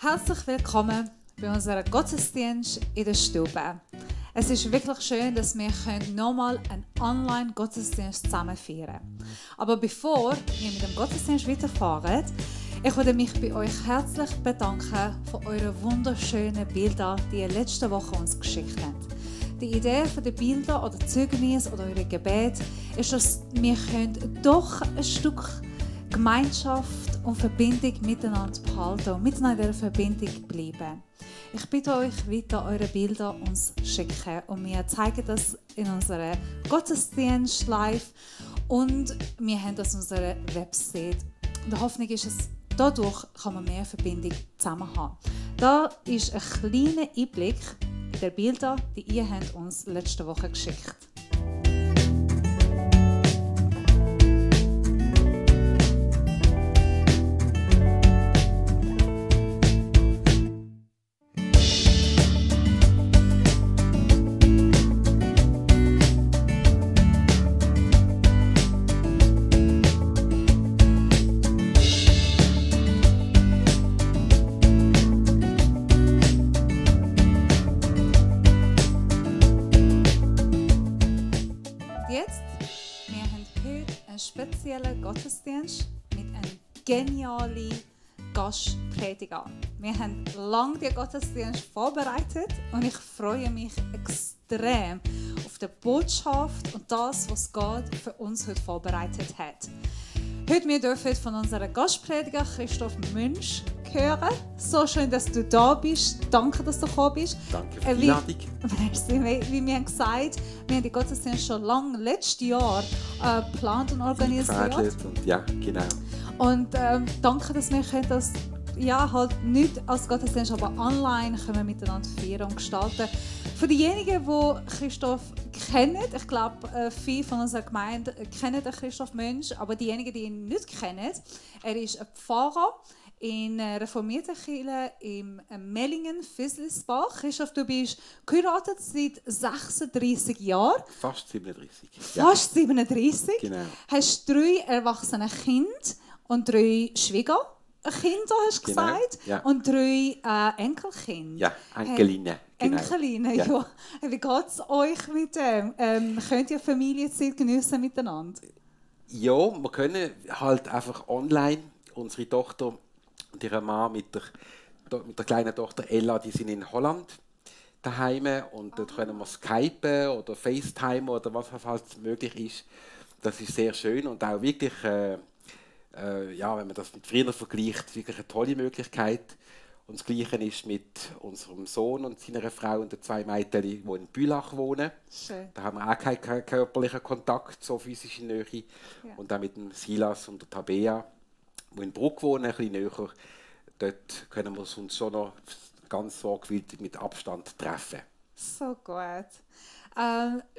Herzlich willkommen bei unserem Gottesdienst in der Stube. Es ist wirklich schön, dass wir nochmal einen Online-Gottesdienst zusammen feiern können. Aber bevor wir mit dem Gottesdienst weiterfahren, ich würde mich bei euch herzlich bedanken für eure wunderschönen Bilder, die ihr letzte Woche uns geschickt habt. Die Idee von den Bildern oder Zeugnis oder eure Gebet ist, dass wir doch ein Stück Gemeinschaft und Verbindung miteinander behalten und miteinander in dieser Verbindung bleiben. Ich bitte euch, weiter eure Bilder uns schicken und wir zeigen das in unserem Gottesdienst live und wir haben das auf unserer Website. Und die Hoffnung ist, dass dadurch kann man mehr Verbindung zusammen haben. Da ist ein kleiner Einblick in die Bilder, die ihr uns letzte Woche geschickt habt. Gottesdienst mit einem genialen Gastprediger. Wir haben lange den Gottesdienst vorbereitet und ich freue mich extrem auf die Botschaft und das, was Gott für uns heute vorbereitet hat. Heute wir dürfen von unserem Gastprediger Christoph Münch hören. So schön, dass du da bist. Danke, dass du gekommen bist. Danke für die Einladung. Wie wir haben gesagt, wir haben die Gottesdienst schon lange, letztes Jahr, geplant und organisiert. Und ja, genau. Und danke, dass wir das halt nicht als Gottesdienst, aber online können wir miteinander feiern und gestalten. Für diejenigen, die Christoph kennen, ich glaube, viele von unserer Gemeinde kennen den Christoph Münch, aber diejenigen, die ihn nicht kennen, er ist ein Pfarrer in einer reformierten Kirche im Mellingen, Fislisbach. Christoph, du bist geheiratet seit 36 Jahren. Fast 37. Fast 37. Genau. Hast 3 erwachsene Kinder und 3 Schwiegerkinder, hast du gesagt? Ja. Und 3 Enkelkinder. Ja, Enkelinnen. Genau. Enkelinnen, ja. Wie geht es euch mit dem? Könnt ihr Familienzeit geniessen miteinander? Ja, wir können halt einfach online. Unsere Tochter und ihre Mann mit der kleinen Tochter Ella, die sind in Holland daheim und dort können wir skypen oder FaceTime oder was halt möglich ist. Das ist sehr schön und auch wirklich, wenn man das mit früher vergleicht, wirklich eine tolle Möglichkeit. Und das Gleiche ist mit unserem Sohn und seiner Frau und den 2 Mädchen, die in Bülach wohnen. Schön. Da haben wir auch keinen körperlichen Kontakt, so physische Nähe. Ja. Und auch mit dem Silas und der Tabea, die in Bruck wohnen, ein bisschen näher. Dort können wir uns schon noch ganz sorgfältig mit Abstand treffen. So gut.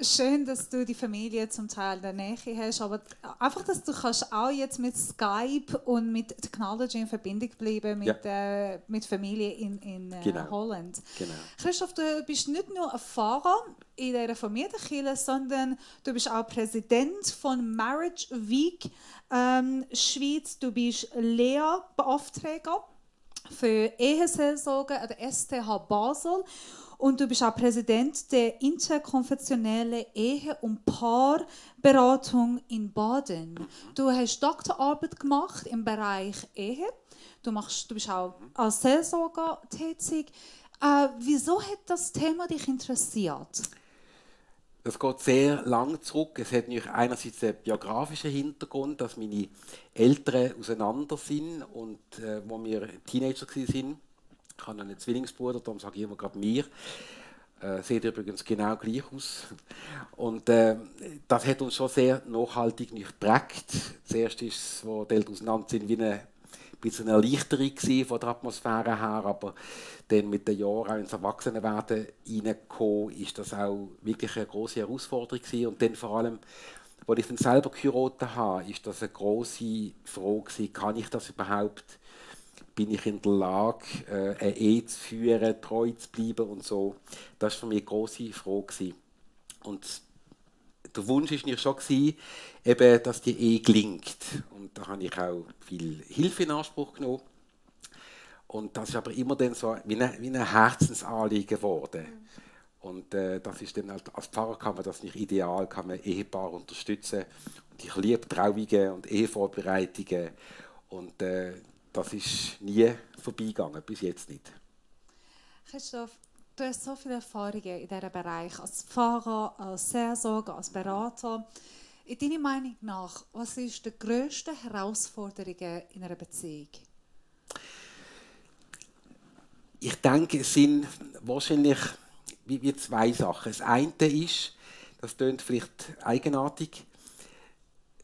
Schön, dass du die Familie zum Teil in der Nähe hast, aber einfach, dass du kannst auch jetzt mit Skype und mit Technology in Verbindung bleiben mit Familie in Genau. Holland. Genau. Christoph, du bist nicht nur ein Pfarrer in der reformierten Kirche, sondern du bist auch Präsident von Marriage Week Schweiz. Du bist Lehrbeauftragter für Eheseelsorge an der STH Basel. Und du bist auch Präsident der interkonfessionellen Ehe- und Paarberatung in Baden. Du hast Doktorarbeit gemacht im Bereich Ehe. Du bist auch als Seelsorger tätig. Wieso hat das Thema dich interessiert? Das geht sehr lang zurück. Es hat natürlich einerseits einen biografischen Hintergrund, dass meine Eltern auseinander sind und wo wir Teenager waren. Ich habe einen Zwillingsbruder, darum sage ich immer gerade mir. Sieht übrigens genau gleich aus. Und das hat uns schon sehr nachhaltig geprägt. Zuerst ist es, wo die Eltern auseinander sind, wie eine bisschen eine Erleichterung von der Atmosphäre her, aber dann mit den Jahren auch ins Erwachsenenwerden reingekommen, ist das auch wirklich eine grosse Herausforderung gewesen. Und dann vor allem, als ich dann selber geheiratet habe, ist das eine grosse Frage gewesen, kann ich das überhaupt? Bin ich in der Lage, eine Ehe zu führen, treu zu bleiben und so. Das war für mich eine grosse Frage. Und der Wunsch war schon, eben, dass die Ehe gelingt. Und da habe ich auch viel Hilfe in Anspruch genommen. Und das ist aber immer dann so wie ein Herzensanliegen geworden. Und das ist dann halt, als Pfarrer kann man das nicht ideal, kann man Ehepaare unterstützen. Und ich liebe Trauungen und Ehevorbereitungen. Und das ist nie vorbeigegangen, bis jetzt nicht. Christoph, du hast so viele Erfahrungen in diesem Bereich, als Pfarrer, als Seelsorger, als Berater. In deiner Meinung nach, was ist die grösste Herausforderung in einer Beziehung? Ich denke, es sind wahrscheinlich wie zwei Sachen. Das eine ist, das klingt vielleicht eigenartig,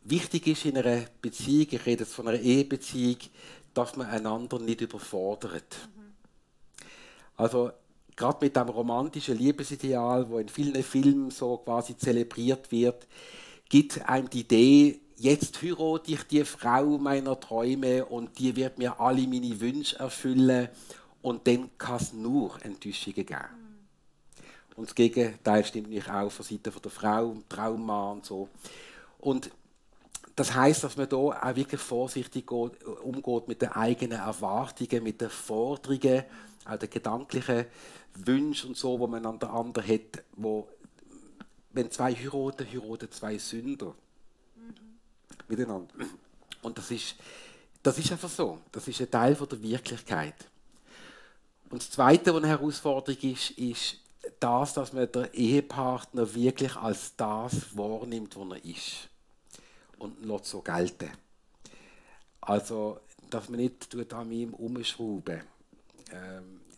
wichtig ist in einer Beziehung, ich rede jetzt von einer Ehebeziehung, dass man einander nicht überfordert. Also gerade mit dem romantischen Liebesideal, wo in vielen Filmen so quasi zelebriert wird, gibt einem die Idee, jetzt heirate ich die Frau meiner Träume und die wird mir alle meine Wünsche erfüllen und dann kann es nur Enttäuschungen geben. Und das Gegenteil stimmt nicht auch von Seite der Frau, Traummann und so. Und das heisst, dass man da auch wirklich vorsichtig umgeht mit den eigenen Erwartungen, mit den Forderungen, auch den gedanklichen Wünschen und so, die man an den anderen hat, wo, wenn zwei heiraten, heiraten zwei Sünder miteinander. Und das ist einfach so. Das ist ein Teil von der Wirklichkeit. Und das Zweite, was eine Herausforderung ist das, dass man den Ehepartner wirklich als das wahrnimmt, was er ist. Und lässt so gelten. Also, dass man nicht an ihm umschrauben,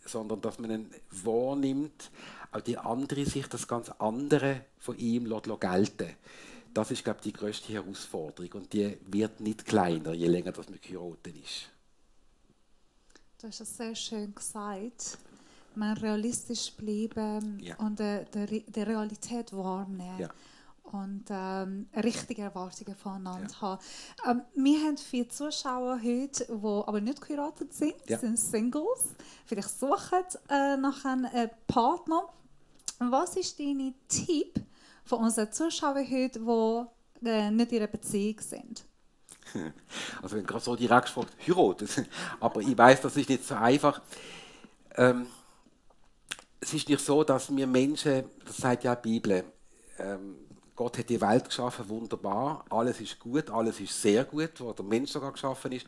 sondern dass man ihn wahrnimmt, auch die andere Sicht, das ganz andere von ihm lässt gelten. Das ist, glaube ich, die grösste Herausforderung. Und die wird nicht kleiner, je länger das man geheiratet ist. Du hast es sehr schön gesagt. Man realistisch bleiben und die Realität wahrnehmen. Ja. Und richtige Erwartungen voneinander haben. Wir haben viele Zuschauer heute, die aber nicht geheiratet sind, sind Singles. Vielleicht suchen nach einem Partner. Was ist dein Tipp von unseren Zuschauern heute, die nicht in einer Beziehung sind? Also wenn gerade so direkt fragt, heiraten. Aber ich weiss, das ist nicht so einfach. Es ist nicht so, dass wir Menschen, das sagt ja die Bibel, Gott hat die Welt geschaffen, wunderbar, alles ist gut, alles ist sehr gut, was der Mensch sogar geschaffen ist.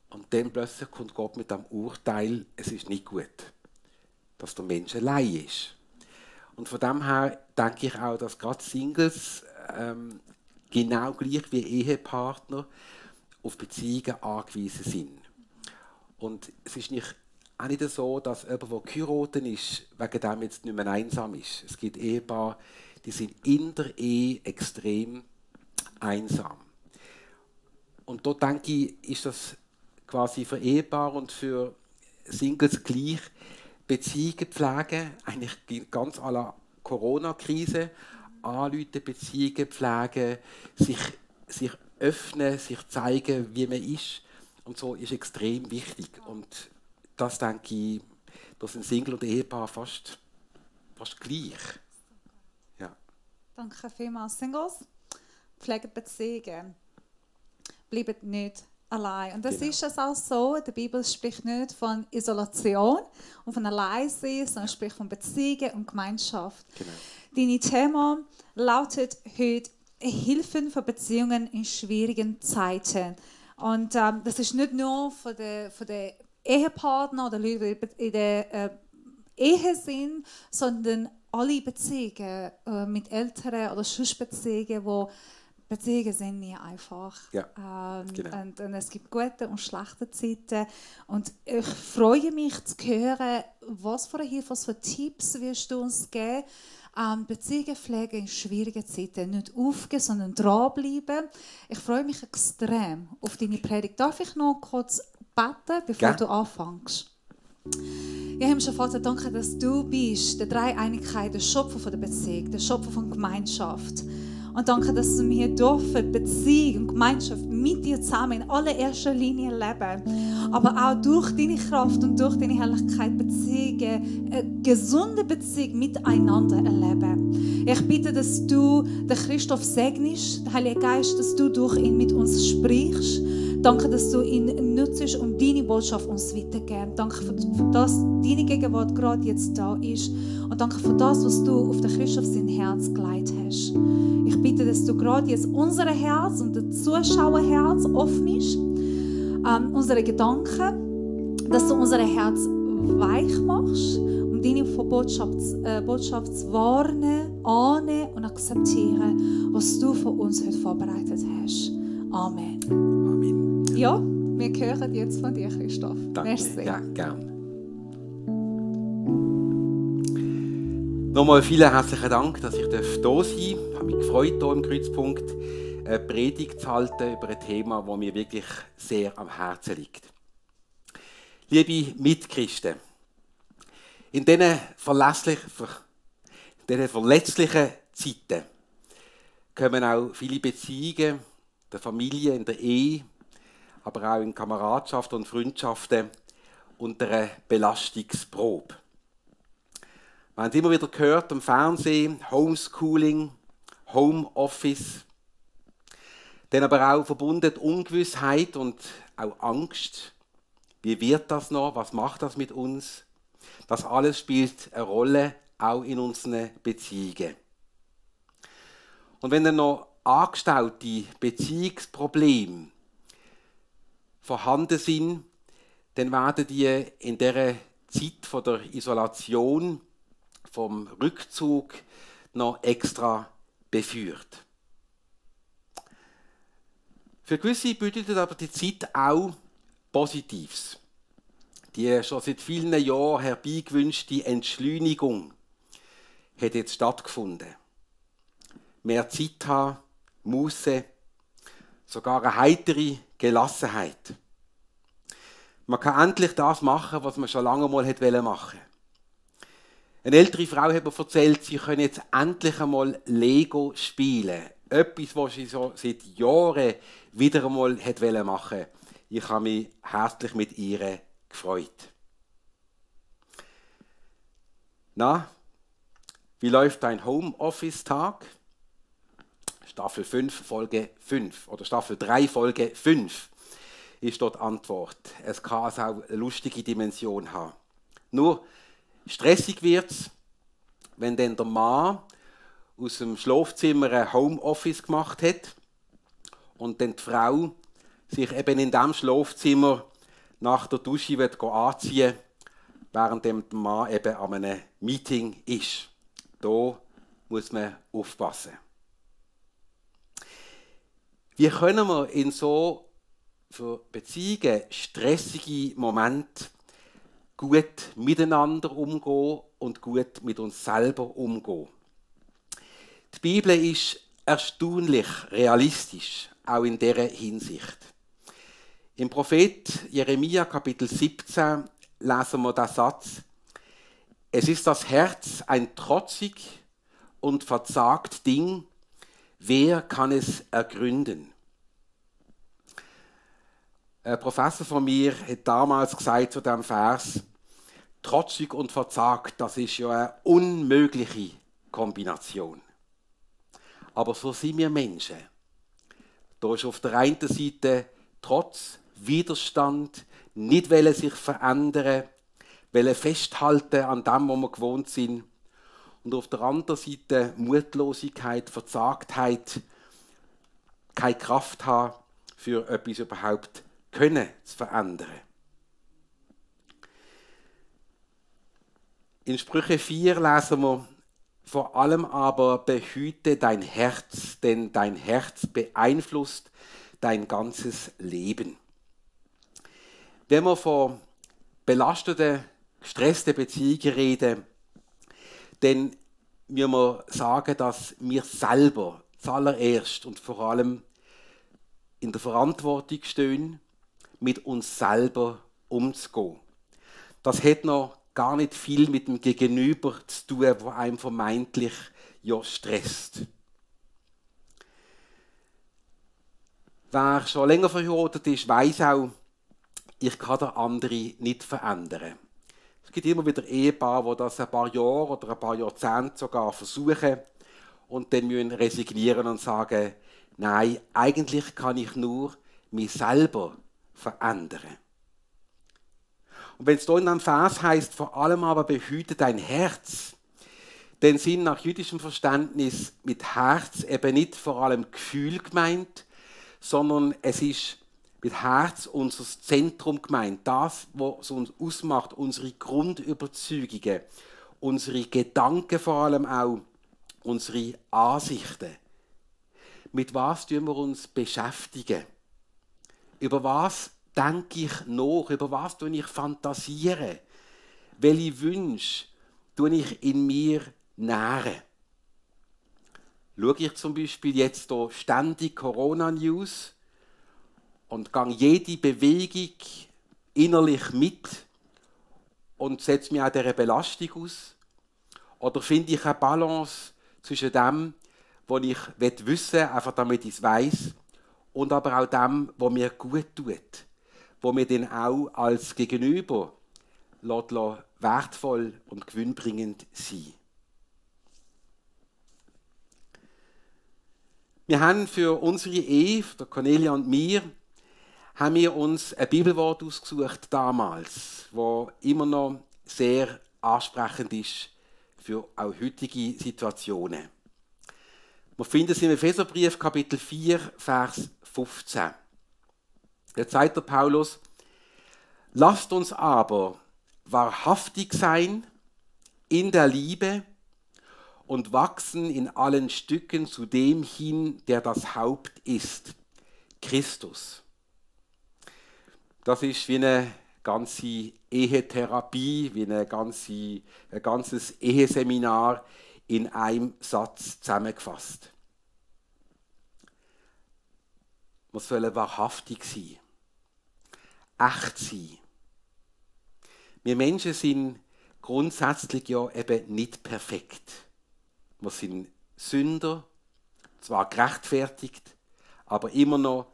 Und dann plötzlich kommt Gott mit dem Urteil, es ist nicht gut, dass der Mensch allein ist. Und von dem her denke ich auch, dass gerade Singles genau gleich wie Ehepartner auf Beziehungen angewiesen sind. Und es ist auch nicht so, dass jemand, der geheiratet ist, wegen dem jetzt nicht mehr einsam ist. Es gibt Ehepaare, die sind in der Ehe extrem einsam. Und da denke ich, ist das quasi für Ehepaare und für Singles gleich. Beziehungen pflegen, eigentlich ganz à la Corona-Krise, anrufen, Beziehungen pflegen, sich öffnen, sich zeigen, wie man ist. Und so ist extrem wichtig. Und das denke ich, da sind Single und Ehepaar fast gleich. Ja. Danke vielmals. Singles, pflegt Beziehungen. Bleibt nicht allein. Und das ist es auch so. Die Bibel spricht nicht von Isolation und von Alleinsein, sondern spricht von Beziehungen und Gemeinschaft. Genau. Dein Thema lautet heute Hilfen für Beziehungen in schwierigen Zeiten. Und das ist nicht nur von den Ehepartner oder Leute, die in der Ehe sind, sondern alle Beziehungen mit Eltern oder Schussbeziehungen, wo Beziehungen sind nie einfach. Ja, genau. Und es gibt gute und schlechte Zeiten. Und ich freue mich zu hören, was für Hilfe, was für Tipps wirst du uns geben. Beziehungen pflegen in schwierigen Zeiten. Nicht aufgeben, sondern dranbleiben. Ich freue mich extrem auf deine Predigt. Darf ich noch kurz beten, bevor du anfängst? Ja, himmlischer Vater, danke, dass du bist, der Dreieinigkeit, der Schöpfer von der Beziehung, der Schöpfer von Gemeinschaft. Und danke, dass wir dürfen Beziehung und Gemeinschaft mit dir zusammen in allererster Linie leben. Aber auch durch deine Kraft und durch deine Herrlichkeit Beziehungen, eine gesunde Beziehung miteinander erleben. Ich bitte, dass du den Christoph segnest, der Heilige Geist, dass du durch ihn mit uns sprichst, Danke, dass du ihn nutzt, um deine Botschaft uns weiterzugeben. Danke für das, deine Gegenwart gerade jetzt da ist. Und danke für das, was du auf den Christoph sein Herz gelegt hast. Ich bitte, dass du gerade jetzt unser Herz und das Zuschauerherz öffnest, unsere Gedanken, dass du unser Herz weich machst, um deine Botschaft zu warnen, annehmen und akzeptieren, was du für uns heute vorbereitet hast. Amen. Amen. Ja, wir hören jetzt von dir, Christoph. Danke. Merci. Ja, gern. Nochmal vielen herzlichen Dank, dass ich hier sein darf. Ich habe mich gefreut, hier im Kreuzpunkt eine Predigt zu halten über ein Thema, das mir wirklich sehr am Herzen liegt. Liebe Mitchristen, in diesen verletzlichen Zeiten kommen auch viele Beziehungen der Familie, in der Ehe, aber auch in Kameradschaft und Freundschaften unter einer Belastungsprobe. Wir haben immer wieder gehört am Fernsehen, Homeschooling, Homeoffice, dann aber auch verbunden Ungewissheit und auch Angst. Wie wird das noch? Was macht das mit uns? Das alles spielt eine Rolle, auch in unseren Beziehungen. Und wenn dann noch angestaute Beziehungsprobleme vorhanden sind, dann werden die in dieser Zeit von der Isolation, vom Rückzug noch extra befeuert. Für gewisse bedeutet aber die Zeit auch Positives. Die schon seit vielen Jahren herbeigewünschte Entschleunigung hat jetzt stattgefunden. Mehr Zeit haben, Muße, sogar eine heitere Gelassenheit. Man kann endlich das machen, was man schon lange mal machen wollte. Eine ältere Frau hat mir erzählt, sie können jetzt endlich einmal Lego spielen. Etwas, was sie so seit Jahren wieder einmal machen wollte. Ich habe mich herzlich mit ihr gefreut. Na, wie läuft dein Homeoffice-Tag? Staffel 5, Folge 5 oder Staffel 3, Folge 5 ist dort die Antwort. Es kann also auch eine lustige Dimension haben. Nur stressig wird es, wenn dann der Mann aus dem Schlafzimmer ein Homeoffice gemacht hat und dann die Frau sich eben in diesem Schlafzimmer nach der Dusche anziehen will, während der Mann eben an einem Meeting ist. Da muss man aufpassen. Wie können wir in so für Beziehungen stressige Momente gut miteinander umgehen und gut mit uns selber umgehen? Die Bibel ist erstaunlich realistisch, auch in dieser Hinsicht. Im Prophet Jeremia Kapitel 17 lesen wir den Satz: Es ist das Herz ein trotzig und verzagt Ding, wer kann es ergründen? Ein Professor von mir hat damals gesagt zu diesem Vers: Trotzig und verzagt, das ist ja eine unmögliche Kombination. Aber so sind wir Menschen. Da ist auf der einen Seite Trotz, Widerstand, nicht wollen sich verändern, wollen festhalten an dem, was wir gewohnt sind. Und auf der anderen Seite Mutlosigkeit, Verzagtheit, keine Kraft haben, für etwas überhaupt zu verändern. In Sprüche 4 lesen wir: Vor allem aber behüte dein Herz, denn dein Herz beeinflusst dein ganzes Leben. Wenn wir von belasteten, gestressten Beziehungen reden, dann müssen wir sagen, dass wir selber zuallererst und vor allem in der Verantwortung stehen, mit uns selber umzugehen. Das hat noch gar nicht viel mit dem Gegenüber zu tun, der einem vermeintlich ja stresst. Wer schon länger verheiratet ist, weiss auch, ich kann den anderen nicht verändern. Es gibt immer wieder Ehepaare, die das ein paar Jahre oder ein paar Jahrzehnte sogar versuchen und dann müssen resignieren und sagen, nein, eigentlich kann ich nur mich selber verändern. Und wenn es hier in einem Vers heißt, vor allem aber behüte dein Herz, dann sind nach jüdischem Verständnis mit Herz eben nicht vor allem Gefühl gemeint, sondern es ist mit Herz unser Zentrum gemeint. Das, was uns ausmacht, unsere Grundüberzeugungen, unsere Gedanken vor allem auch, unsere Ansichten. Mit was tun wir uns beschäftigen? Über was denke ich nach? Über was tue ich fantasieren? Welche Wünsche tue ich in mir nähren? Schaue ich zum Beispiel jetzt hier ständig Corona-News und gehe jede Bewegung innerlich mit und setze mich auch dieser Belastung aus? Oder finde ich eine Balance zwischen dem, was ich wissen will, einfach damit ich es weiss, und aber auch dem, was mir gut tut, wo mir dann auch als Gegenüber wertvoll und gewinnbringend sein. Wir haben für unsere Ehe, der Cornelia und mir, haben wir uns ein Bibelwort ausgesucht damals, das immer noch sehr ansprechend ist für auch heutige Situationen. Wir finden es im Epheserbrief Kapitel 4, Vers 15. Da sagt der Paulus: Lasst uns aber wahrhaftig sein in der Liebe und wachsen in allen Stücken zu dem hin, der das Haupt ist, Christus. Das ist wie eine ganze Ehetherapie, wie ein ganzes Eheseminar in einem Satz zusammengefasst. Wir sollen wahrhaftig sein, echt sein. Wir Menschen sind grundsätzlich ja eben nicht perfekt. Wir sind Sünder, zwar gerechtfertigt, aber immer noch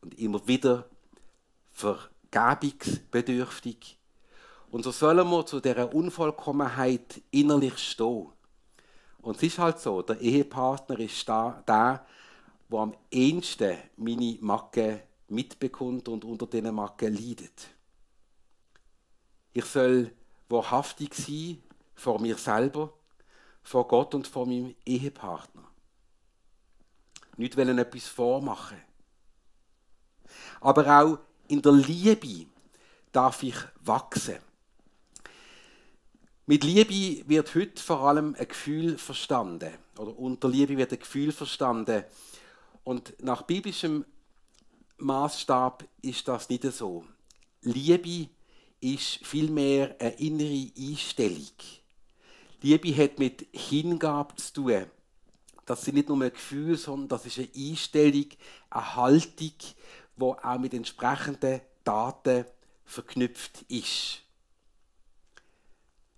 und immer wieder vergebungsbedürftig. Und so sollen wir zu dieser Unvollkommenheit innerlich stehen. Und es ist halt so, der Ehepartner ist der, der am ehesten meine Macken mitbekommt und unter diesen Macken leidet. Ich soll wahrhaftig sein vor mir selber, vor Gott und vor meinem Ehepartner. Nicht etwas vormachen. Aber auch in der Liebe darf ich wachsen. Mit Liebe wird heute vor allem ein Gefühl verstanden. Oder unter Liebe wird ein Gefühl verstanden. Und nach biblischem Maßstab ist das nicht so. Liebe ist vielmehr eine innere Einstellung. Liebe hat mit Hingabe zu tun. Das sind nicht nur ein Gefühl, sondern das ist eine Einstellung, eine Haltung, die auch mit entsprechenden Taten verknüpft ist.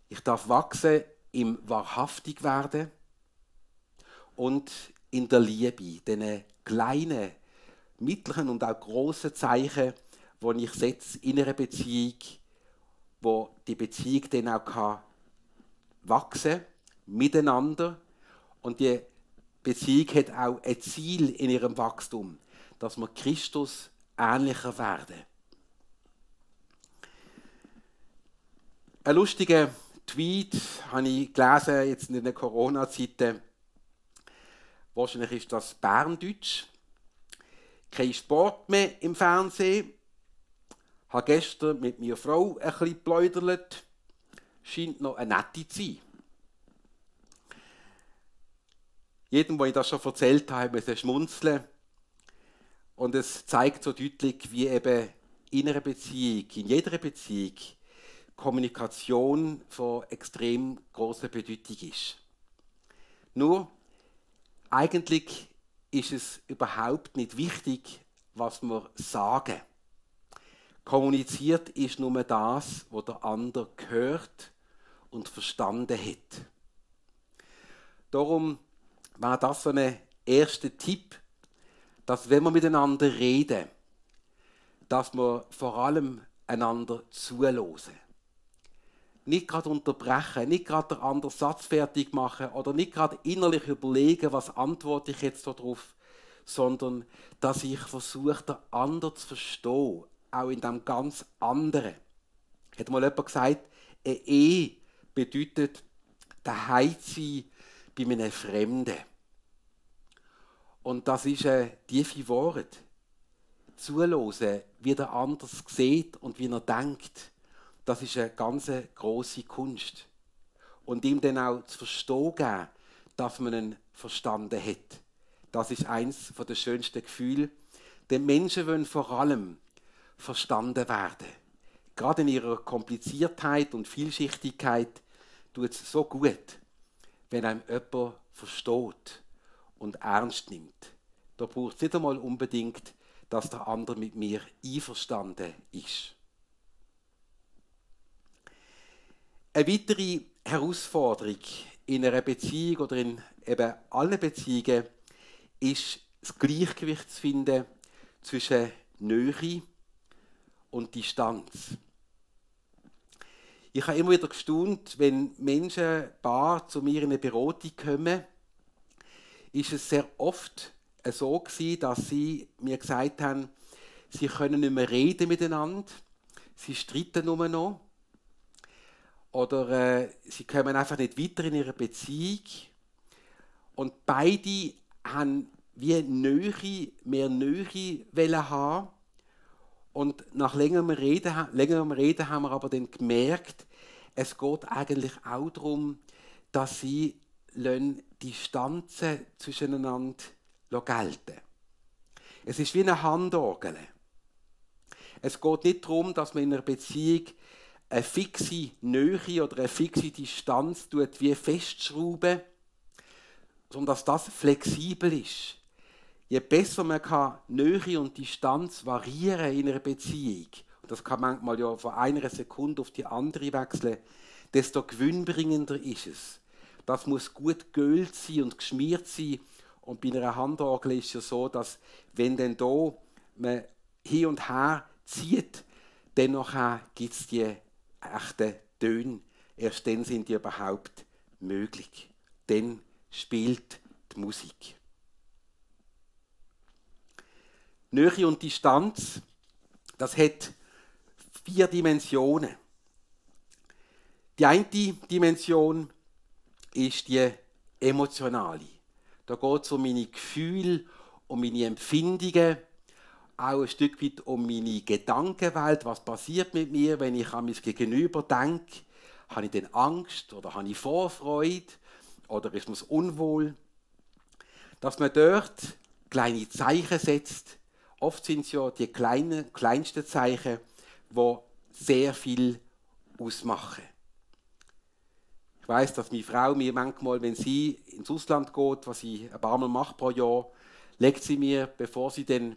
Ich darf wachsen im Wahrhaftigwerden und in der Liebe, diesen kleinen, mittleren und auch grossen Zeichen, die ich setze in einer Beziehung, wo die Beziehung dann auch wachsen kann, miteinander. Und die Beziehung hat auch ein Ziel in ihrem Wachstum, dass wir Christus ähnlicher werden. Ein lustiger Tweet habe ich gelesen, jetzt in den Corona-Zeiten. Wahrscheinlich ist das Berndeutsch. Kein Sport mehr im Fernsehen. Ich habe gestern mit meiner Frau ein bisschen geplaudert. Scheint noch eine nette zu sein. Jedem, der ich das schon erzählt habe, musste schmunzeln. Und es zeigt so deutlich, wie eben in einer Beziehung, in jeder Beziehung, Kommunikation von extrem grosser Bedeutung ist. Nur, eigentlich ist es überhaupt nicht wichtig, was wir sagen. Kommuniziert ist nur das, was der andere gehört und verstanden hat. Darum war das so ein erster Tipp, dass wenn wir miteinander reden, dass wir vor allem einander zuhören. Nicht gerade unterbrechen, nicht gerade den anderen Satz fertig machen oder nicht gerade innerlich überlegen, was antworte ich jetzt darauf, sondern dass ich versuche, den anderen zu verstehen, auch in dem ganz anderen. Hat mal jemand gesagt, eine Ehe bedeutet, daheim zu sein bei einem Fremden. Und das ist ein tiefe Wort. Zuhören, wie der andere sieht und wie er denkt, das ist eine ganz grosse Kunst. Und ihm dann auch zu verstehen geben, dass man ihn verstanden hat. Das ist eines der schönsten Gefühle. Denn Menschen wollen vor allem verstanden werden. Gerade in ihrer Kompliziertheit und Vielschichtigkeit tut es so gut, wenn einem jemand versteht und ernst nimmt. Da braucht es nicht einmal unbedingt, dass der andere mit mir einverstanden ist. Eine weitere Herausforderung in einer Beziehung oder in eben allen Beziehungen ist, das Gleichgewicht zu finden zwischen Nähe und Distanz. Ich habe immer wieder gestaunt, wenn Menschen, Paar zu mir in eine Beratung kommen, ist es sehr oft so gewesen, dass sie mir gesagt haben, sie können nicht mehr reden miteinander, sie streiten nur noch oder sie kommen einfach nicht weiter in ihrer Beziehung und beide haben wie mehr Nähe wollen haben. Und nach längerem Reden haben wir aber dann gemerkt, es geht eigentlich auch darum, dass sie Distanzen zwischeneinander gelten. Es ist wie eine Handorgel. Es geht nicht darum, dass man in einer Beziehung eine fixe Nähe oder eine fixe Distanz wie festschrauben, sondern dass das flexibel ist. Je besser man Nähe und Distanz variieren in einer Beziehung, und das kann manchmal ja von einer Sekunde auf die andere wechseln, desto gewinnbringender ist es. Das muss gut geölt sein und geschmiert sein. Und bei einer Handorgel ist es ja so, dass wenn dann da man hin und her zieht, dann gibt es die echten Töne. Erst dann sind die überhaupt möglich. Dann spielt die Musik. Nähe und Distanz, das hat 4 Dimensionen. Die eine Dimension ist die emotionale. Da geht es um meine Gefühle, um meine Empfindungen, auch ein Stück weit um meine Gedankenwelt. Was passiert mit mir, wenn ich an mein Gegenüber denke? Habe ich denn Angst oder habe ich Vorfreude oder ist mir unwohl? Dass man dort kleine Zeichen setzt. Oft sind es ja die kleinsten Zeichen, die sehr viel ausmachen. Ich weiss, dass meine Frau mir manchmal, wenn sie ins Ausland geht, was sie ein paar Mal macht pro Jahr, legt sie mir, bevor sie dann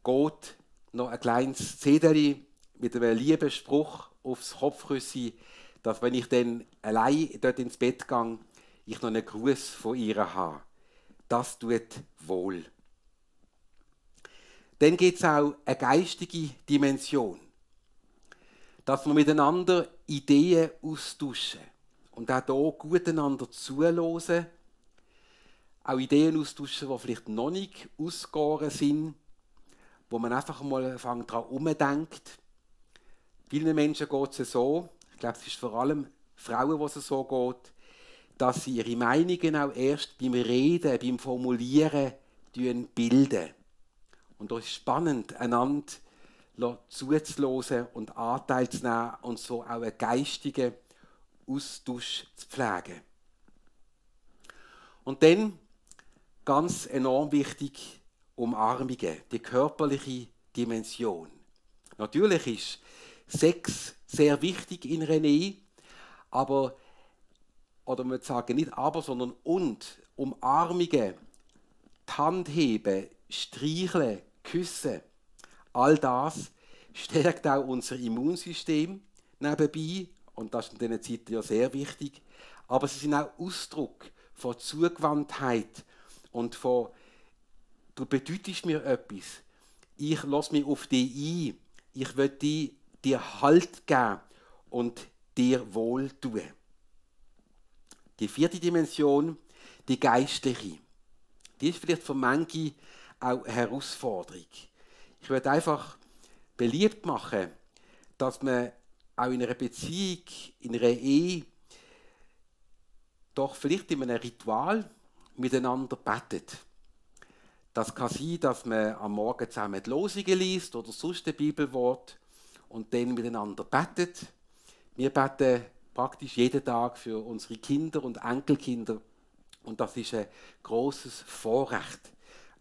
geht, noch ein kleines Zettel mit einem lieben Spruch aufs Kopfkissen, dass wenn ich dann allein dort ins Bett gehe, ich noch einen Gruß von ihr habe. Das tut wohl. Dann gibt es auch eine geistige Dimension. Dass wir miteinander Ideen austauschen und auch hier gut einander zuhören. Auch Ideen austauschen, die vielleicht noch nicht ausgegoren sind, wo man einfach mal daran herumdenkt. Vielen Menschen geht es so, ich glaube, es ist vor allem Frauen, wo es so geht, dass sie ihre Meinungen auch erst beim Reden, beim Formulieren bilden. Und es ist spannend, einander zuzuhören und Anteil zu nehmen und so auch einen geistigen Austausch zu pflegen. Und dann, ganz enorm wichtig, Umarmungen, die körperliche Dimension. Natürlich ist Sex sehr wichtig in einer Ehe, aber, oder man sagen nicht aber, sondern und, Umarmungen, die Hand heben, streicheln, küssen, all das stärkt auch unser Immunsystem nebenbei und das ist in diesen Zeiten ja sehr wichtig, aber sie sind auch Ausdruck von Zugewandtheit und von du bedeutest mir etwas, ich lasse mich auf dich ein, ich will dir Halt geben und dir wohl tun. Die 4. Dimension, die geistliche. die ist vielleicht für manche auch eine Herausforderung. Ich würde einfach beliebt machen, dass man auch in einer Beziehung, in einer Ehe, doch vielleicht in einem Ritual miteinander betet. Das kann sein, dass man am Morgen zusammen die Losungen liest oder sonst ein Bibelwort und dann miteinander betet. Wir beten praktisch jeden Tag für unsere Kinder und Enkelkinder und das ist ein grosses Vorrecht,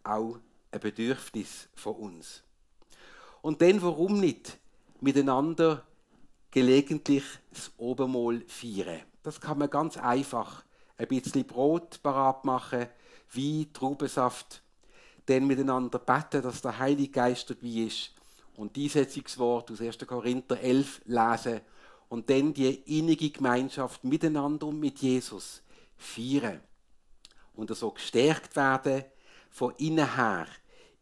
auch ein Bedürfnis von uns. Und dann, warum nicht, miteinander gelegentlich das Abendmahl feiern. Das kann man ganz einfach. Ein bisschen Brot parat machen, Wein, Traubensaft, dann miteinander beten, dass der Heilige Geist dabei ist und die Einsetzungswort aus 1. Korinther 11 lesen und dann die innige Gemeinschaft miteinander und mit Jesus feiern und so gestärkt werden von innen her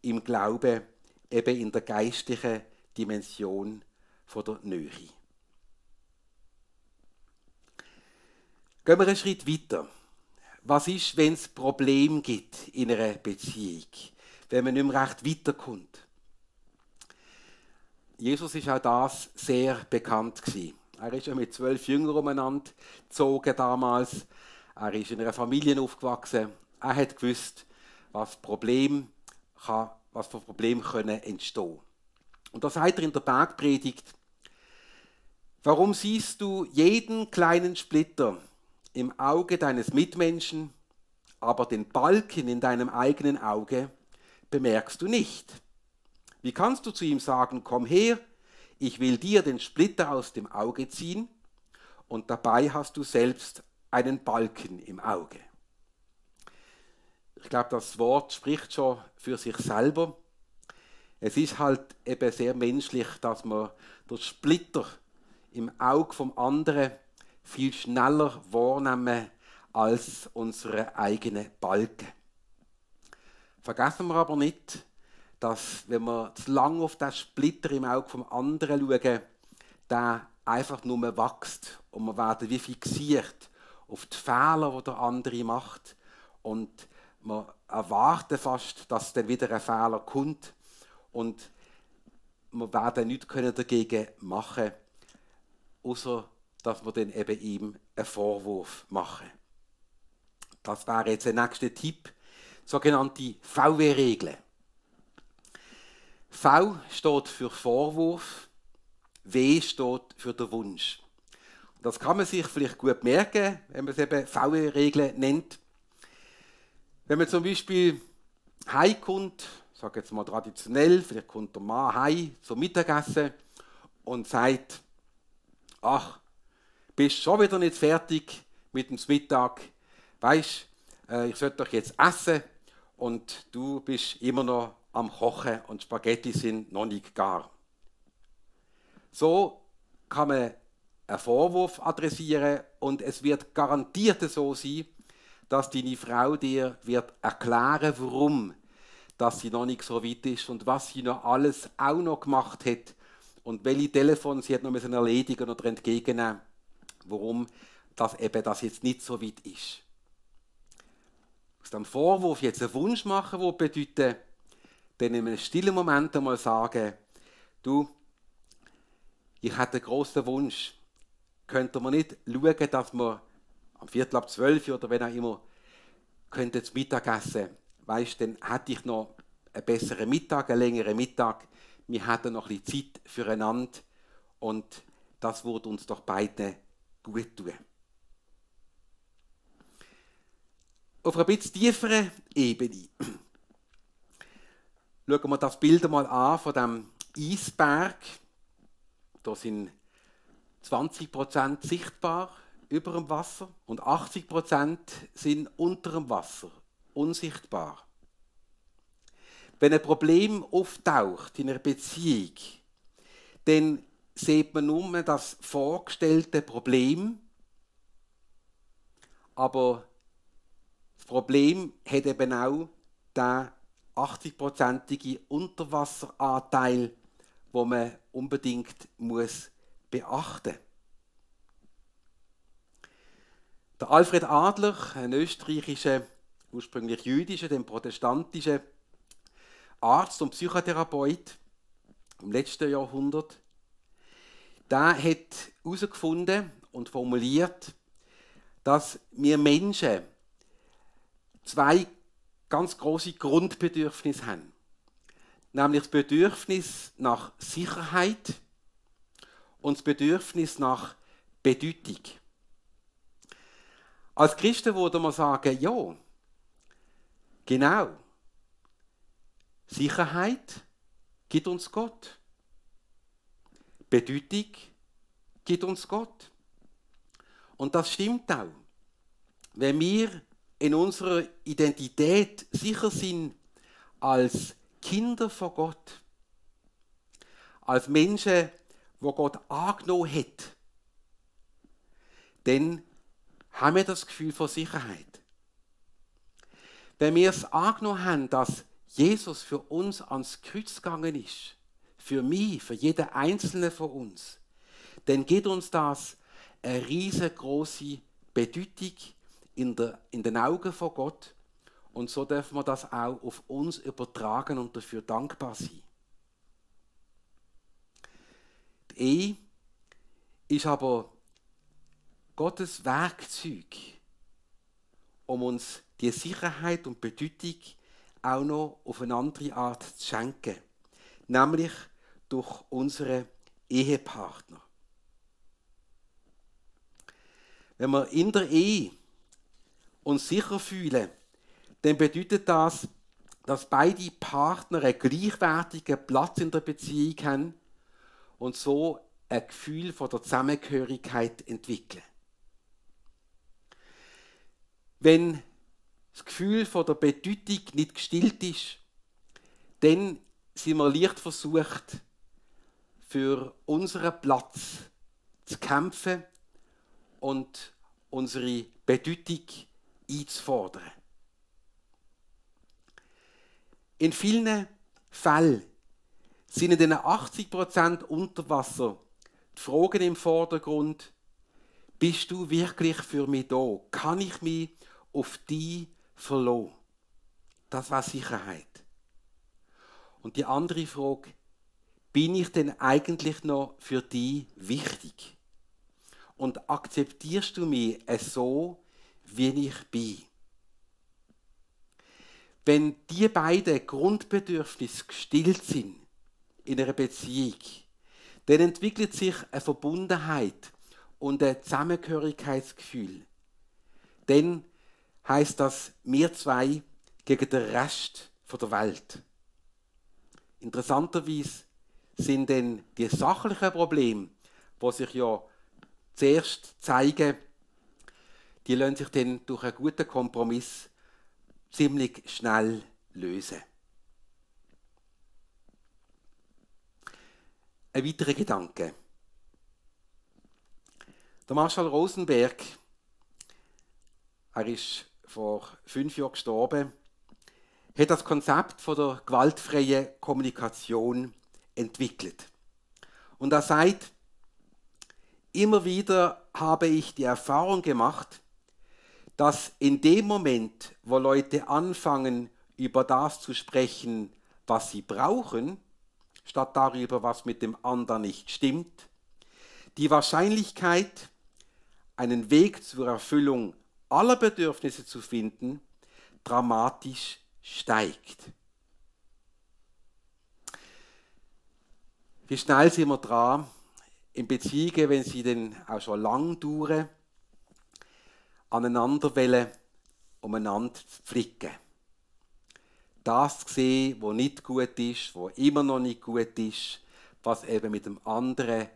im Glauben, eben in der geistlichen Dimension von der Nähe. Gehen wir einen Schritt weiter. Was ist, wenn es Probleme gibt in einer Beziehung? Wenn man nicht mehr recht weiterkommt? Jesus ist auch das sehr bekannt gewesen. Er ist ja mit 12 Jüngern umeinander gezogen damals. Er ist in einer Familie aufgewachsen. Er hat gewusst, was für Probleme können entstehen. Und da sagt er in der Bergpredigt: Warum siehst du jeden kleinen Splitter im Auge deines Mitmenschen, aber den Balken in deinem eigenen Auge bemerkst du nicht? Wie kannst du zu ihm sagen, komm her, ich will dir den Splitter aus dem Auge ziehen, und dabei hast du selbst einen Balken im Auge? Ich glaube, das Wort spricht schon für sich selber. Es ist halt eben sehr menschlich, dass man den Splitter im Auge vom anderen viel schneller wahrnehmen als unsere eigenen Balken. Vergessen wir aber nicht, dass, wenn wir zu lange auf den Splitter im Auge vom anderen schauen, der einfach nur wächst und wir werden wie fixiert auf die Fehler, die der andere macht, und wir erwarten fast, dass dann wieder ein Fehler kommt und wir werden nichts dagegen machen können, außer dass wir dann eben ihm einen Vorwurf machen. Das wäre jetzt der nächste Tipp, sogenannte VW-Regeln. V steht für Vorwurf, W steht für den Wunsch. Und das kann man sich vielleicht gut merken, wenn man es eben VW-Regeln nennt. Wenn man zum Beispiel heimkommt, ich sage jetzt mal traditionell, vielleicht kommt der Mann heim zum Mittagessen und sagt: Ach, bist schon wieder nicht fertig mit dem Mittag? Weisst, ich sollte doch jetzt essen und du bist immer noch am Kochen und Spaghetti sind noch nicht gar. So kann man einen Vorwurf adressieren und es wird garantiert so sein, dass deine Frau dir wird erklären, warum dass sie noch nicht so weit ist und was sie noch alles auch noch gemacht hat und welche Telefon sie hat noch erledigen oder entgegennehmen, warum das eben das jetzt nicht so weit ist. Aus dem Vorwurf jetzt einen Wunsch machen, der bedeutet, dann in einem stillen Moment einmal sagen: Du, ich hätte einen grossen Wunsch. Könnte man nicht schauen, dass wir am 11:15 oder wenn auch immer könnten zum Mittagessen? Weisst, dann hätte ich noch einen besseren Mittag, einen längeren Mittag. Wir hätten noch ein bisschen Zeit füreinander und das würde uns doch beiden gut tun. Auf einer bisschen tieferen Ebene schauen wir das Bild mal an von dem Eisberg. Da sind 20% sichtbar über dem Wasser und 80% sind unter dem Wasser, unsichtbar. Wenn ein Problem auftaucht in einer Beziehung, dann sieht man nur das vorgestellte Problem, aber das Problem hat eben auch den 80%igen Unterwasseranteil, den man unbedingt beachten muss. Der Alfred Adler, ein österreichischer ursprünglich jüdischen, dem protestantischen Arzt und Psychotherapeut im letzten Jahrhundert, der hat herausgefunden und formuliert, dass wir Menschen zwei ganz große Grundbedürfnisse haben. Nämlich das Bedürfnis nach Sicherheit und das Bedürfnis nach Bedeutung. Als Christen würde man sagen, ja, genau. Sicherheit gibt uns Gott. Bedeutung gibt uns Gott. Und das stimmt auch. Wenn wir in unserer Identität sicher sind als Kinder von Gott, als Menschen, wo Gott angenommen hat, dann haben wir das Gefühl von Sicherheit. Wenn wir es angenommen haben, dass Jesus für uns ans Kreuz gegangen ist, für mich, für jeden Einzelnen von uns, dann gibt uns das eine riesengroße Bedeutung in den Augen von Gott. Und so dürfen wir das auch auf uns übertragen und dafür dankbar sein. Die Ehe ist aber Gottes Werkzeug, um uns die Sicherheit und Bedeutung auch noch auf eine andere Art zu schenken. Nämlich durch unsere Ehepartner. Wenn wir in der Ehe uns sicher fühlen, dann bedeutet das, dass beide Partner einen gleichwertigen Platz in der Beziehung haben und so ein Gefühl von der Zusammengehörigkeit entwickeln. Wenn das Gefühl von der Bedeutung nicht gestillt ist, dann sind wir leicht versucht, für unseren Platz zu kämpfen und unsere Bedeutung einzufordern. In vielen Fällen sind in den 80% Unterwasser die Fragen im Vordergrund: Bist du wirklich für mich da? Kann ich mich auf dich verlassen? Das war Sicherheit. Und die andere Frage: Bin ich denn eigentlich noch für dich wichtig? Und akzeptierst du mich so, wie ich bin? Wenn die beiden Grundbedürfnisse gestillt sind in einer Beziehung, dann entwickelt sich eine Verbundenheit und ein Zusammengehörigkeitsgefühl. Dann heisst das, wir zwei gegen den Rest der Welt. Interessanterweise sind dann die sachlichen Probleme, die sich ja zuerst zeigen, die lassen sich dann durch einen guten Kompromiss ziemlich schnell lösen. Ein weiterer Gedanke. Der Marshall Rosenberg, er ist vor 5 Jahren gestorben, hat das Konzept von der gewaltfreien Kommunikation entwickelt. Und er sagt, immer wieder habe ich die Erfahrung gemacht, dass in dem Moment, wo Leute anfangen, über das zu sprechen, was sie brauchen, statt darüber, was mit dem anderen nicht stimmt, die Wahrscheinlichkeit, einen Weg zur Erfüllung aller Bedürfnisse zu finden, dramatisch steigt. Wie schnell sind wir dran, in Beziehungen, wenn sie dann auch schon lang dauern, aneinander wollen, umeinander zu pflücken. Das zu sehen, was nicht gut ist, was immer noch nicht gut ist, was eben mit dem anderen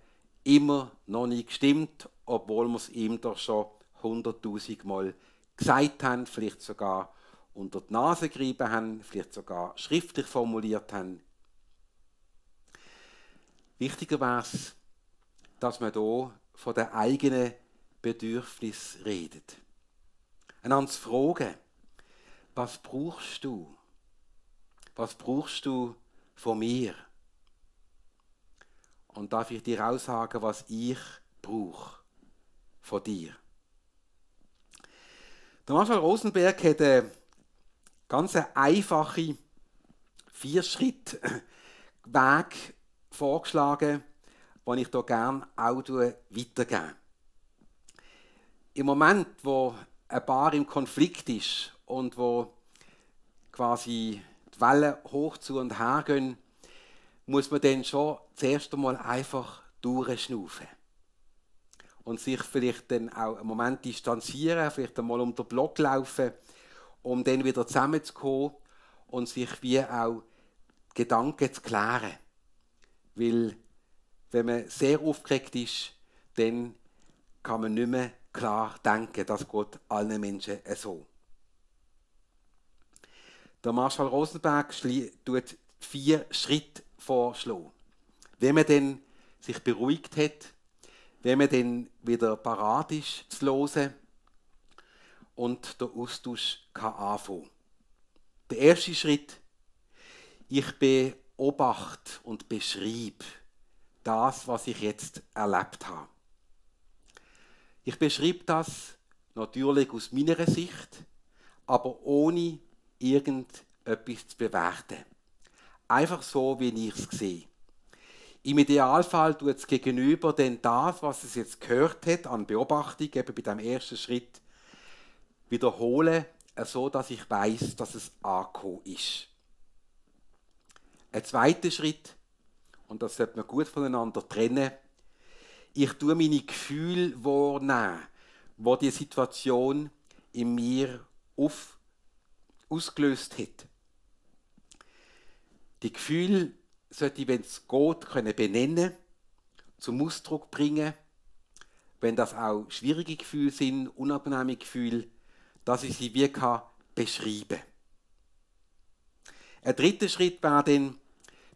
immer noch nicht stimmt, obwohl wir es ihm doch schon 100.000 Mal gesagt haben, vielleicht sogar unter die Nase gerieben haben, vielleicht sogar schriftlich formuliert haben. Wichtiger wäre es, dass man hier von den eigenen Bedürfnissen redet. Einander zu fragen, was brauchst du? Was brauchst du von mir? Und darf ich dir auch sagen, was ich brauche von dir? Der Marshall Rosenberg hat eine ganz eine einfache 4-Schritt-Weg vorgeschlagen, den ich hier gerne auch weitergebe. Im Moment, wo ein Paar im Konflikt ist und wo quasi die Wellen hoch zu und her gehen, muss man dann schon zuerst einmal einfach durchschnaufen. Und sich vielleicht dann auch einen Moment distanzieren, vielleicht einmal um den Block laufen, um dann wieder zusammenzukommen und sich wie auch Gedanken zu klären. Weil, wenn man sehr aufgeregt ist, dann kann man nicht mehr klar denken, das geht allen Menschen so. Der Marshall Rosenberg tut 4 Schritte vorschlagen. Wenn man dann sich beruhigt hat, wenn man dann wieder parat ist zu hören und der Austausch kann anfangen. Der erste Schritt: Ich beobachte und beschreibe das, was ich jetzt erlebt habe. Ich beschreibe das natürlich aus meiner Sicht, aber ohne irgendetwas zu bewerten. Einfach so, wie ich es sehe. Im Idealfall tut es gegenüber denn das, was es jetzt gehört hat, an Beobachtung, eben bei dem ersten Schritt, wiederholen, so dass ich weiß, dass es angekommen ist. Ein zweiter Schritt, und das sollte man gut voneinander trennen: Ich tue meine Gefühle wahrnehmen, die die Situation in mir ausgelöst hat. Die Gefühle sollte ich, wenn es geht, benennen, zum Ausdruck bringen. Wenn das auch schwierige Gefühle sind, unangenehme Gefühle, dass ich sie wie beschreiben kann. Ein dritter Schritt wäre dann,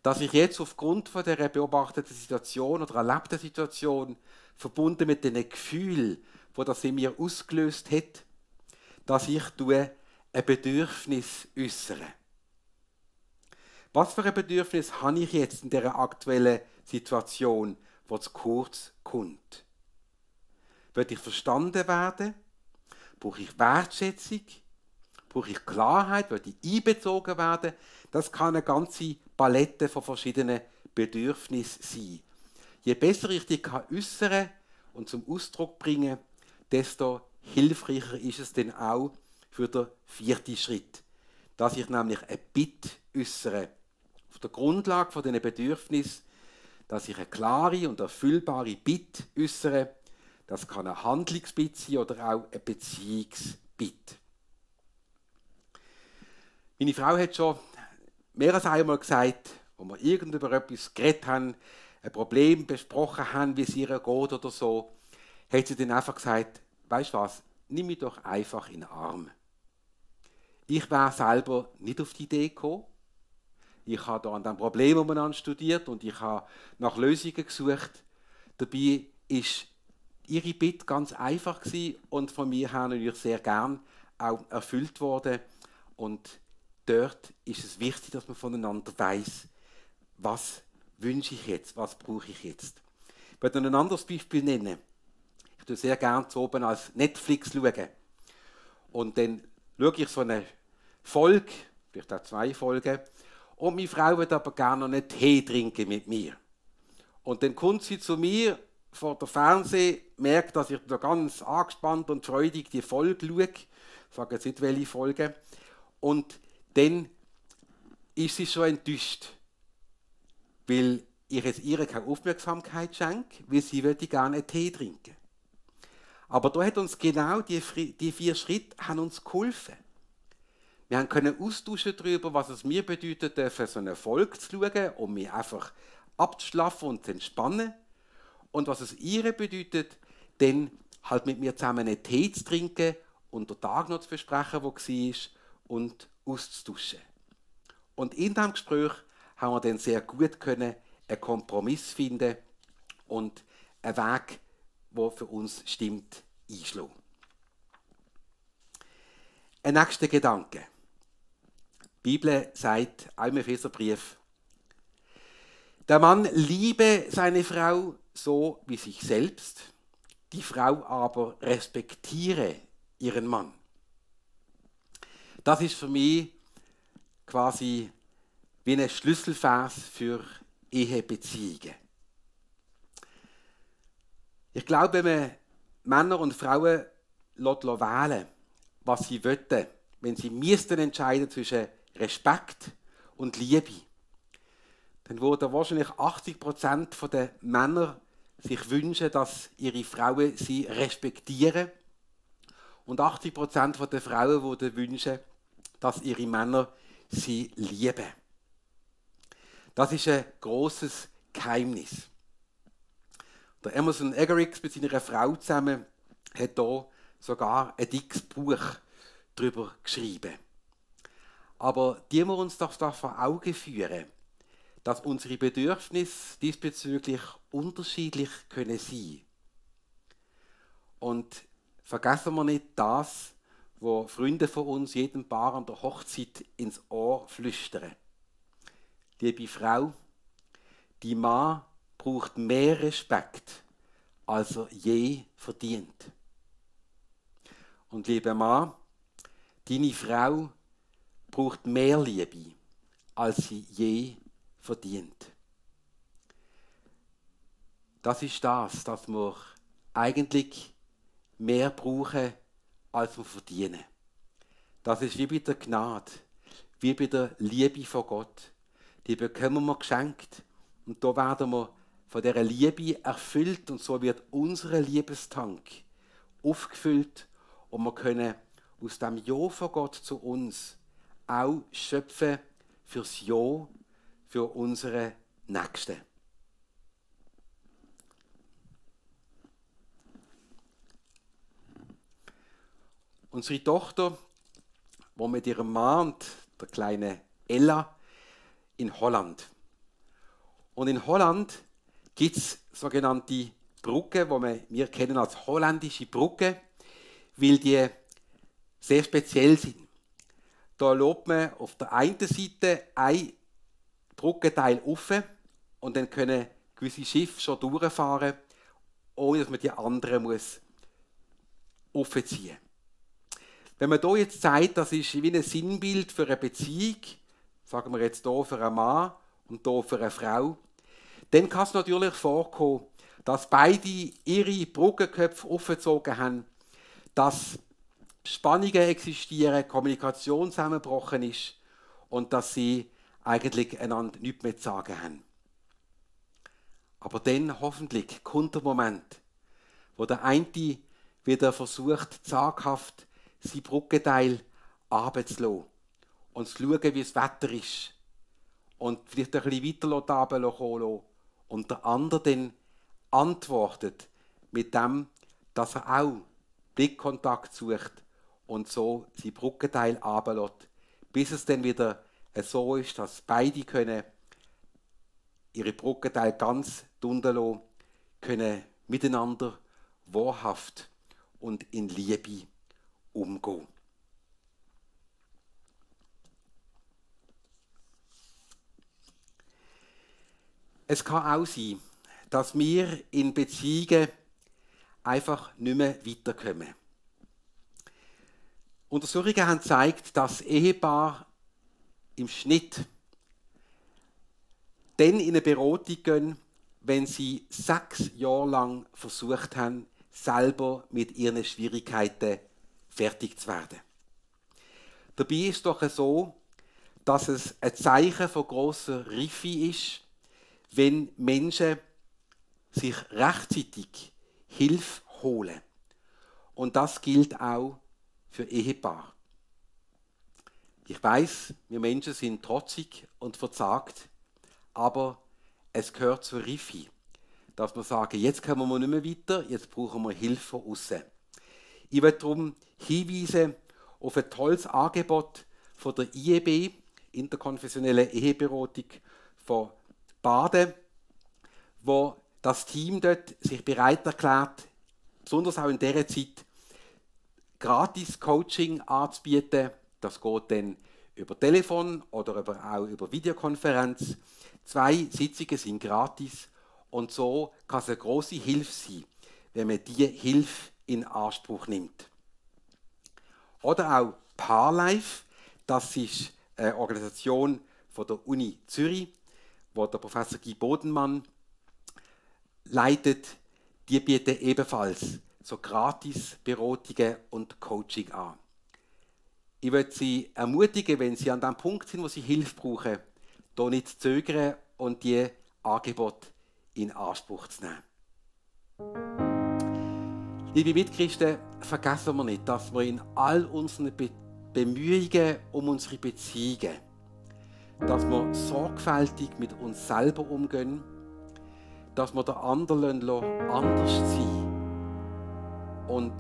dass ich jetzt aufgrund von der beobachteten Situation oder erlebten Situation, verbunden mit den Gefühlen, die das in mir ausgelöst hat, dass ich ein Bedürfnis äußere. Was für ein Bedürfnis habe ich jetzt in dieser aktuellen Situation, wo zu kurz kommt? Will ich verstanden werden? Brauche ich Wertschätzung? Brauche ich Klarheit? Will ich einbezogen werden? Das kann eine ganze Palette von verschiedenen Bedürfnissen sein. Je besser ich die äußern und zum Ausdruck bringen, desto hilfreicher ist es dann auch für den 4. Schritt. Dass ich nämlich ein Bitte äußere. Auf der Grundlage von diesen Bedürfnissen, dass ich eine klare und erfüllbare Bitte äußere. Das kann ein Handlungsbitte sein oder auch ein Beziehungsbitte. Meine Frau hat schon mehr als einmal gesagt, wo wir irgend über etwas geredet haben, ein Problem besprochen haben, wie es ihr geht oder so, hat sie dann einfach gesagt: Weisst du was, nimm mich doch einfach in den Arm. Ich wäre selber nicht auf die Idee gekommen. Ich habe da an diesem Problem umeinander studiert und ich habe nach Lösungen gesucht. Dabei ist ihre Bitte ganz einfach gewesen und von mir her natürlich sehr gern auch erfüllt worden. Und dort ist es wichtig, dass man voneinander weiss, was wünsche ich jetzt, was brauche ich jetzt. Ich möchte ein anderes Beispiel nennen. Ich schaue sehr gerne zu oben als Netflix schauen. Und dann schaue ich so eine Folge, vielleicht auch 2 Folgen, und meine Frau will aber gerne noch einen Tee trinken mit mir. Und dann kommt sie zu mir vor der Fernseher, merkt, dass ich da ganz angespannt und freudig die Folge schaue. Ich sage jetzt nicht, welche Folge. Und dann ist sie schon enttäuscht, weil ich jetzt ihr keine Aufmerksamkeit schenke, weil sie würde gerne einen Tee trinken. Aber da hat uns genau die 4 Schritte haben uns geholfen. Wir können austauschen darüber, was es mir bedeutet, für so eine Folge zu schauen, um mich einfach abzuschlafen und zu entspannen. Und was es ihr bedeutet, dann halt mit mir zusammen einen Tee zu trinken und den Tag noch zu besprechen, der war, und auszutauschen. Und in diesem Gespräch haben wir dann sehr gut einen Kompromiss finden und einen Weg, der für uns stimmt, einschlagen. Ein nächster Gedanke. Die Bibel sagt im Epheserbrief: Der Mann liebe seine Frau so wie sich selbst, die Frau aber respektiere ihren Mann. Das ist für mich quasi wie ein Schlüsselvers für Ehebeziehungen. Ich glaube, wenn man Männer und Frauen wählen, was sie wollen, wenn sie entscheiden zwischen Respekt und Liebe, dann würden wahrscheinlich 80% der Männer sich wünschen, dass ihre Frauen sie respektieren. Und 80% der Frauen würden wünschen, dass ihre Männer sie lieben. Das ist ein grosses Geheimnis. Der Emerson Eggerichs mit seiner Frau zusammen hat hier sogar ein dickes Buch darüber geschrieben. Aber die wir uns doch da vor Augen führen, dass unsere Bedürfnisse diesbezüglich unterschiedlich können sein. Und vergessen wir nicht das, was Freunde von uns jedem Paar an der Hochzeit ins Ohr flüstern. Liebe Frau, die Mann braucht mehr Respekt, als er je verdient. Und lieber Mann, deine Frau braucht mehr Liebe, als sie je verdient. Das ist das, dass wir eigentlich mehr brauchen, als wir verdienen. Das ist wie bei der Gnade, wie bei der Liebe von Gott. Die bekommen wir geschenkt und da werden wir von dieser Liebe erfüllt und so wird unser Liebestank aufgefüllt und wir können aus dem Ja von Gott zu uns auch schöpfen fürs Ja für unsere Nächsten. Unsere Tochter, die mit ihrem Mann und der kleinen Ella in Holland. Und in Holland gibt es sogenannte Brücken, die wir kennen als holländische Brücken, weil die sehr speziell sind. Da lässt man auf der einen Seite ein Brückenteil offen und dann können gewisse Schiffe schon durchfahren, ohne dass man die anderen muss aufziehen muss. Wenn man hier jetzt sagt, das ist wie ein Sinnbild für eine Beziehung, sagen wir jetzt hier für einen Mann und hier für eine Frau, dann kann es natürlich vorkommen, dass beide ihre Brückenköpfe aufgezogen haben, dass Spannungen existieren, Kommunikation zusammengebrochen ist und dass sie eigentlich einander nichts mehr zu sagen haben. Aber dann hoffentlich kommt der Moment, wo der eine wieder versucht, zaghaft sein Brückenteil runterzulassen und zu schauen, wie das Wetter ist und vielleicht ein bisschen weiter runterkommen lassen und der andere dann antwortet mit dem, dass er auch Blickkontakt sucht und so sein Brückenteil runterlässt, bis es dann wieder so ist, dass beide können ihre Brückenteile ganz drunter lassen, können miteinander wahrhaft und in Liebe umgehen. Es kann auch sein, dass wir in Beziehungen einfach nicht mehr weiterkommen. Untersuchungen haben gezeigt, dass Ehepaare im Schnitt dann in eine Beratung gehen, wenn sie 6 Jahre lang versucht haben, selber mit ihren Schwierigkeiten fertig zu werden. Dabei ist doch so, dass es ein Zeichen von grosser Reife ist, wenn Menschen sich rechtzeitig Hilfe holen. Und das gilt auch für Ehepaare. Ich weiß, wir Menschen sind trotzig und verzagt, aber es gehört zur Reife, dass wir sagen, jetzt kommen wir nicht mehr weiter, jetzt brauchen wir Hilfe von außen. Ich will darum hinweisen auf ein tolles Angebot von der IEB, interkonfessionelle Eheberatung von Baden, wo das Team dort sich bereit erklärt, besonders auch in dieser Zeit, gratis Coaching anzubieten. Das geht dann über Telefon oder auch über Videokonferenz. 2 Sitzungen sind gratis und so kann es eine grosse Hilfe sein, wenn man diese Hilfe in Anspruch nimmt. Oder auch Paarlife, das ist eine Organisation von der Uni Zürich, wo der Professor Guy Bodenmann leitet. Die bieten ebenfalls so Gratis-Beratungen und Coaching an. Ich würde Sie ermutigen, wenn Sie an dem Punkt sind, wo Sie Hilfe brauchen, hier nicht zu zögern und die Angebote in Anspruch zu nehmen. Liebe Mitchristen, vergessen wir nicht, dass wir in all unseren Bemühungen um unsere Beziehungen, dass wir sorgfältig mit uns selber umgehen, dass wir den anderen anders sein und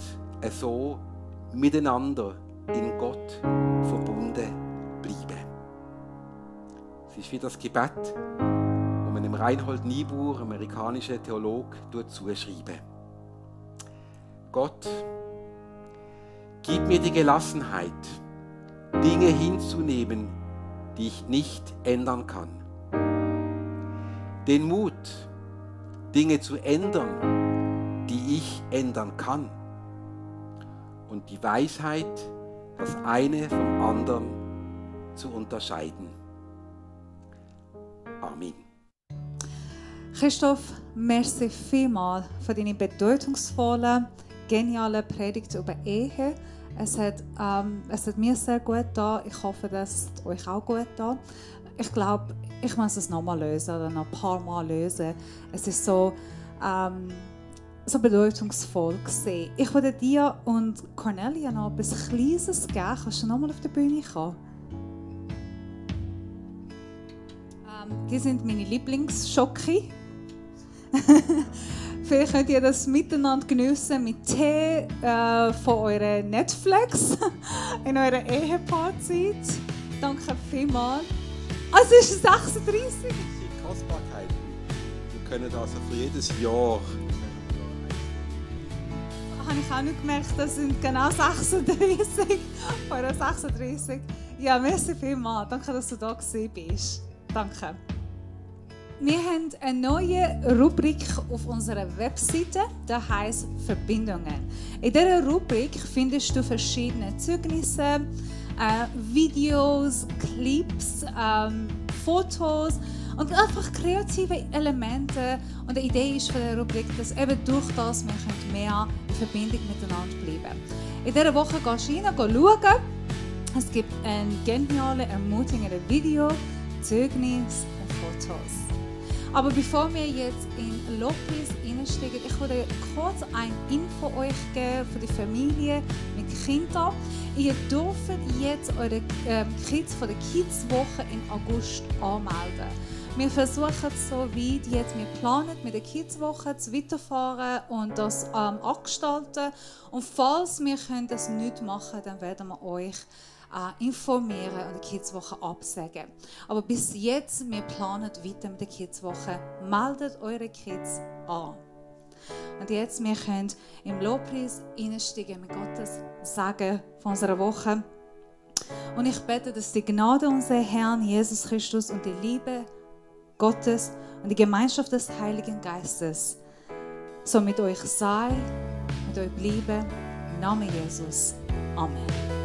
so miteinander in Gott verbunden bleiben. Es ist wie das Gebet, das man dem Reinhold Niebuhr, amerikanischen Theologe, zuschreibt. Gott, gib mir die Gelassenheit, Dinge hinzunehmen, die ich nicht ändern kann. Den Mut, Dinge zu ändern, die ich ändern kann. Und die Weisheit, das eine vom anderen zu unterscheiden. Amen. Christoph, merci vielmals für deine bedeutungsvolle, geniale Predigt über Ehe. Es hat mir sehr gut getan. Ich hoffe, dass es euch auch gut getan. Ich glaube, ich muss es nochmal lösen oder noch ein paar Mal lösen. Es ist so bedeutungsvoll gesehen. Ich würde dir und Cornelia noch etwas Kleines geben. Kannst du nochmal auf die Bühne kommen? Die sind meine Lieblingsschocke. Vielleicht könnt ihr das miteinander geniessen mit Tee von eurer Netflix in eurer Ehepaarzeit. Danke vielmals. Es ist 36. Die Kostbarkeiten. Wir können also für jedes Jahr. Habe ich auch nicht gemerkt, das sind genau 36. Eure 36. Ja, merci vielmals. Danke, dass du da bist. Danke. Wir haben eine neue Rubrik auf unserer Webseite, die heisst Verbindungen. In dieser Rubrik findest du verschiedene Zeugnisse, Videos, Clips, Fotos und einfach kreative Elemente. Und die Idee ist von der Rubrik, dass eben durch das wir mehr in Verbindung miteinander bleiben. In dieser Woche gehst du rein, schauen. Es gibt ein geniales, ermutigendes Video, Zeugnis und Fotos. Aber bevor wir jetzt in Lobpreis einsteigen, ich würde kurz ein Info euch geben für die Familie mit Kindern. Ihr dürft jetzt eure Kids von der Kids-Woche im August anmelden. Wir versuchen so weit jetzt, wir planen mit der Kids-Woche zu weiterfahren und das angestalten. Und falls wir das nicht machen können, dann werden wir euch informieren und die Kids-Woche absagen. Aber bis jetzt, wir planen weiter mit der Kids-Woche. Meldet eure Kids an. Und jetzt, wir können im Lobpreis einsteigen mit Gottes Segen von unserer Woche. Und ich bete, dass die Gnade unseres Herrn Jesus Christus und die Liebe Gottes und die Gemeinschaft des Heiligen Geistes so mit euch sei, mit euch bleiben. Im Namen Jesus. Amen.